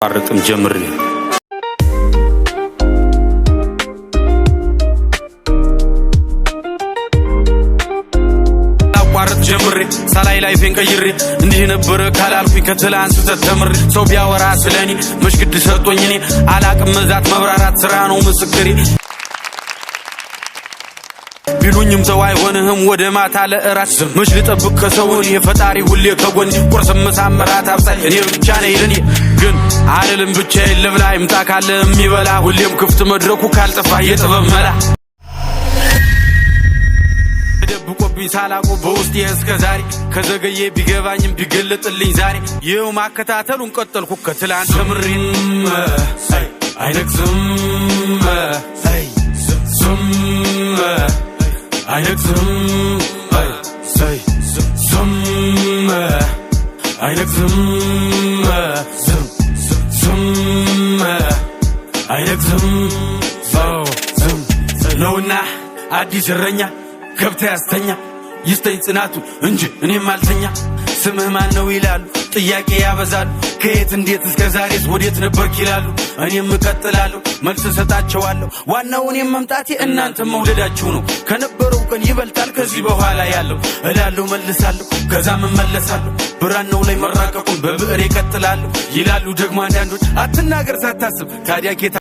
አላቋርጥም ጀምሬ። አቋርጥ ጀምሬ ሳላይ life ኤን ቀይሬ፣ እንዲህ ነበረ ካላልኩኝ ከትላንት ስህተት ተምሬ፣ ሰው ቢያወራ ስለኔ መሽግድ ሰጥቶኝ እኔ አላቅም መዛት መብራራት፣ ስራ ነው ምስክሬ። ቢሉኝም ሰው አይሆንህም ወደ ማታ ለእራት፣ መች ልጠብቅ ከሰውን የፈጣሪ ሁሌ ከጎን፣ ቁርስ ምሳም እራት አብሳይ እኔ ብቻ ነኝ ለኔ። ግን አልልም ብቻዬን ልብላ፣ ይምጣ ካለ የሚበላ፣ ሁሌም ክፍት መድረኩ ካልጠፋ የጥበብ መላ። ደብቆብኝ ሳላቆ በውስጤ እስከ ዛሬ፣ ከዘገየ ቢገባኝም ቢገለጥልኝ ዛሬ፣ ይኸው ማከታተሉን ቀጠልኩ ከትላንት ተምሬ። አይነግዝም ዝም፣ አይነግዝም ዝም፣ አይነግዝም ዝም፣ ዝም፣ አይነግዝም ዝም ነውና አዲስ እረኛ ገብተ ያስተኛ፣ ይስተኝ ጽናቱ እንጂ እኔም አልተኛ። ስምህ ማን ነው ይላሉ፣ ጥያቄ ያበዛሉ። ከየት እንዴት እስከ ዛሬስ ወዴት ነበርክ ይላሉ። እኔም እቀጥላለሁ፣ መልስ እሰጣቸዋለሁ። ዋናው እኔም መምጣቴ እናንተ መውደዳችሁ ነው። ከነበረው ቀን ይበልጣል ከዚህ በኋላ ያለው እላለሁ፣ መልሳለሁ፣ ከዛም እመለሳለሁ። ብራናው ላይ መራቀቁን በብዕር እቀጥላለሁ ይላሉ ደግሞ አንዳንዶች። አትናገር ሳታስብ ታዲያ ጌታ